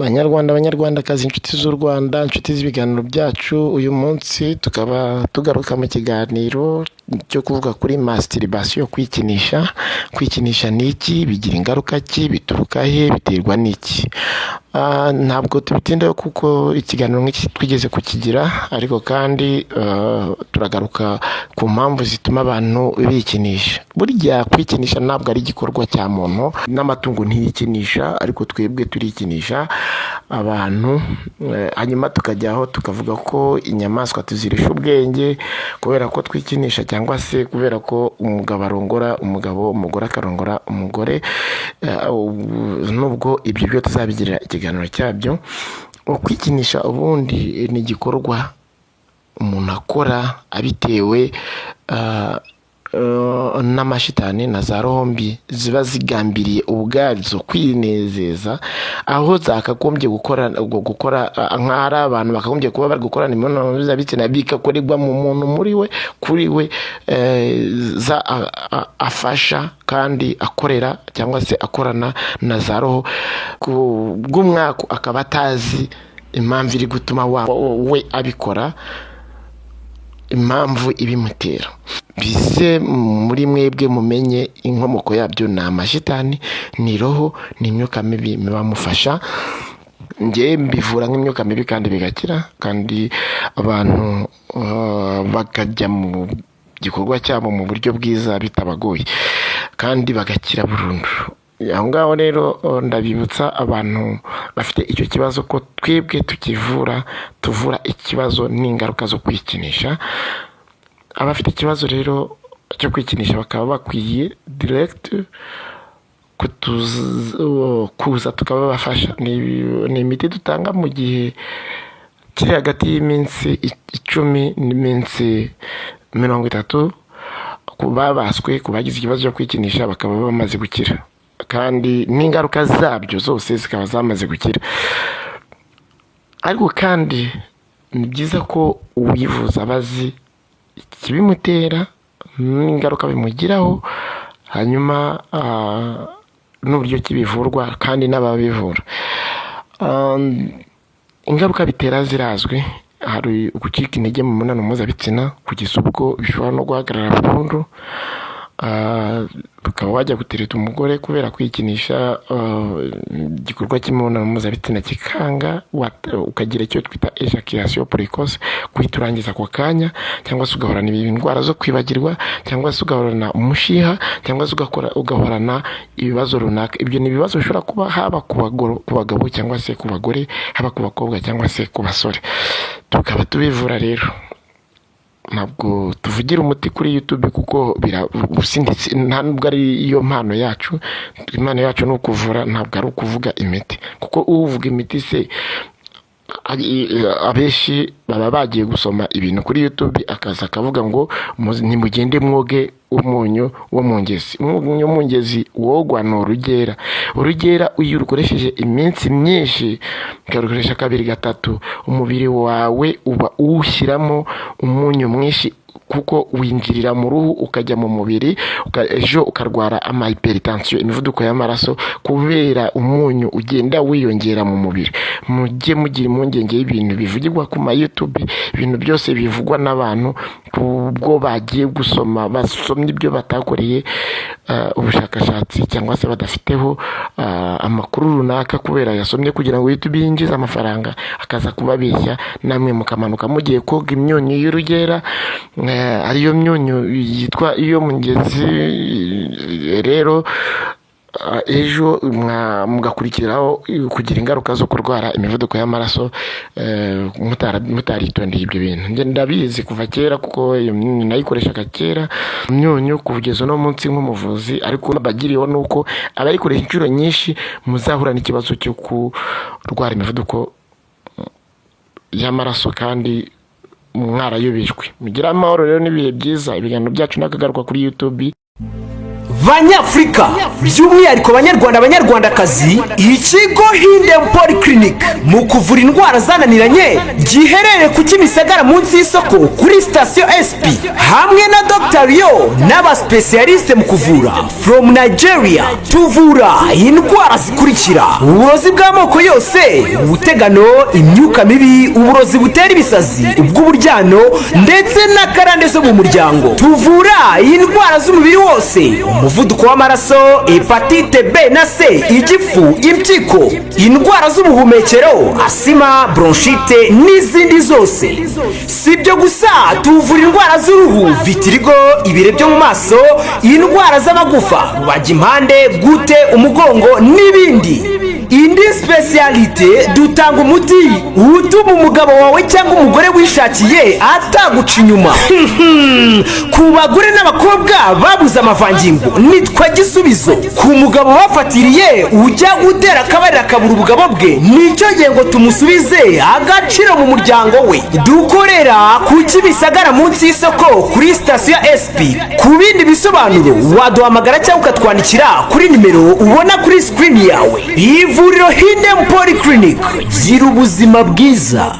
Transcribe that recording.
Banyarwanda, Banyarwandakazi, inshuti z'u Rwanda, inshuti z'ibiganiro byacu, uyu munsi tukaba tugaruka mu kiganiro cyo kuvuga kuri masturbation, kwikinisha. Kwikinisha ni iki? Bigira ingaruka ki? Bituruka he? Biterwa n'iki? Ntabwo tubitindaho kuko ikiganiro nk'iki twigeze kukigira, ariko kandi turagaruka ku mpamvu zituma abantu bikinisha. Burya kwikinisha ntabwo ari igikorwa cya muntu, n'amatungo ntiyikinisha, ariko twebwe turikinisha abantu. Hanyuma tukajyaho tukavuga ko inyamaswa tuzirusha ubwenge kubera ko twikinisha, cyangwa se kubera ko umugabo arongora umugabo, umugore akarongora umugore. Nubwo ibyo byo tuzabigirira ikiganiro cyabyo. Kwikinisha ubundi ni igikorwa umuntu akora abitewe n'amashitani na za roho mbi ziba zigambiriye ubwazo kwinezeza, aho zakagombye gukora nk'aho ari abantu bakagombye kuba bari gukorana imibonano mpuzabitsina, bigakorerwa mu muntu muri we, kuri we, za afasha kandi akorera cyangwa se akorana na za roho ku bw'umwaku, akaba atazi impamvu iri gutuma we abikora, impamvu ibimutera. Bize muri mwebwe mumenye inkomoko yabyo: ni amashitani, ni roho, ni imyuka mibi bamufasha. Njye mbivura nk'imyuka mibi kandi bigakira, kandi abantu bakajya mu gikorwa cyabo mu buryo bwiza bitabagoye, kandi bagakira burundu. Aho ngaho rero ndabibutsa abantu bafite icyo kibazo ko twebwe tukivura, tuvura ikibazo n'ingaruka zo kwikinisha. Abafite ikibazo rero cyo kwikinisha bakaba bakwiye direct kuza tukababafasha. Ni imiti dutanga mu gihe kiri hagati y'iminsi 10 n'iminsi 30 ku babaswe, ku bagize ikibazo cyo kwikinisha, bakaba bamaze gukira kandi n'ingaruka zabyo zose zikaba zamaze gukira. Ariko kandi ni byiza ko uwivuza aba azi ikibimutera n'ingaruka bimugiraho, hanyuma n'uburyo ki bivurwa kandi n'ababivura. Ingaruka bitera zirazwi: hari ugucika intege mu mibonano mpuzabitsina kugeza ubwo bishobora no guhagarara burundu, ukaba wajya gutereta umugore kubera kwikinisha, igikorwa cy'imibonano mpuzabitsina kikanga, ukagira icyo twita éjaculation précoce, guhita urangiza ako kanya, cyangwa se ugahorana indwara zo kwibagirwa, cyangwa se ugahorana umushiha, cyangwa se ugahorana ibibazo runaka. Ibyo ni ibibazo bishobora kuba haba ku bagabo cyangwa se ku bagore, haba ku bakobwa cyangwa se ku basore. Tukaba tubivura rero. Ntabwo tuvugira umuti kuri YouTube kuko nta nubwo ari yo mpano yacu. Impano yacu ni ukuvura, ntabwo ari ukuvuga imiti, kuko uvuga imiti se abenshi baba bagiye gusoma ibintu kuri YouTube, akaza akavuga ngo nimugende mwoge umunyu wo mu ngezi. Umunyu wo mu ngezi wogwa ni urugera. Urugera iyo urukoresheje iminsi myinshi, ukarukoresha kabiri, gatatu, umubiri wawe uba uwushyiramo umunyu mwinshi, kuko winjirira mu ruhu ukajya mu mubiri, ejo ukarwara ama hypertension, imivuduko y'amaraso, kubera umunyu ugenda wiyongera mu mubiri. Mujye mugira impungenge y'ibintu bivugirwa ku ma YouTube, ibintu byose bivugwa n'abantu kubwo bagiye gusoma, basomye ibyo batakoreye ubushakashatsi cyangwa se badafiteho amakuru runaka, kubera yasomye kugira ngo YouTube yinjize amafaranga, akaza kubabeshya, namwe mukamanuka mugiye koga imyunyu y'urugera, ariyo myunyu yitwa iyo mu ngezi. Rero ejo mugakurikiraho kugira ingaruka zo kurwara imivuduko y'amaraso mutaritondeye ibyo bintu. Njye ndabizi kuva kera, kuko iyo myunyu nayikoreshaga kera, imyunyu kugeza uno munsi nk'umuvuzi. Ariko bagiriyeho ni uko abayikoresha inshuro nyinshi muzahura n'ikibazo cyo kurwara imivuduko y'amaraso kandi mwarayobejwe. Mugire amahoro rero n'ibihe byiza. Ibiganiro byacu nakagaruka kuri YouTube. Banyafurika, by'umwihariko Banyarwanda, Abanyarwandakazi, ikigo Hidden Polyclinic mu kuvura indwara zananiranye giherereye ku Kimisagara, munsi y'isoko, kuri sitasiyo SP, hamwe na Dr Rio n'abasipesiyalisite mu kuvura from Nigeria, tuvura indwara zikurikira: uburozi bw'amoko yose, ubutegano, imyuka mibi, uburozi butera ibisazi, ubw'uburyano ndetse n'akarande zo mu muryango. Tuvura indwara z'umubiri wose, umuvuduko w'amaraso, hepatite B na C, igifu, impyiko, indwara z'ubuhumekero, asima, bronchite n'izindi zose. Si ibyo gusa, tuvura indwara z'uruhu, vitiligo, ibire byo mu maso, indwara z'amagufa, rubagimpande, gute, umugongo n'ibindi. Indi spécialité, dutanga umuti utuma umugabo wawe cyangwa umugore wishakiye ataguca inyuma. Ku bagore n'abakobwa babuze amavangingo, nitwa gisubizo. Ku mugabo bafatiriye, ujya gutera akabariro akabura ubugabo bwe, nicyo gihe ngo tumusubize agaciro mu muryango we. Dukorera ku Kimisagara, munsi y'isoko, kuri sitasiyo ya SP. Ku bindi bisobanuro waduhamagara cyangwa ukatwandikira kuri nimero ubona kuri sikirini yawe. Ivuriro Hidden Polyclinic, gira ubuzima bwiza.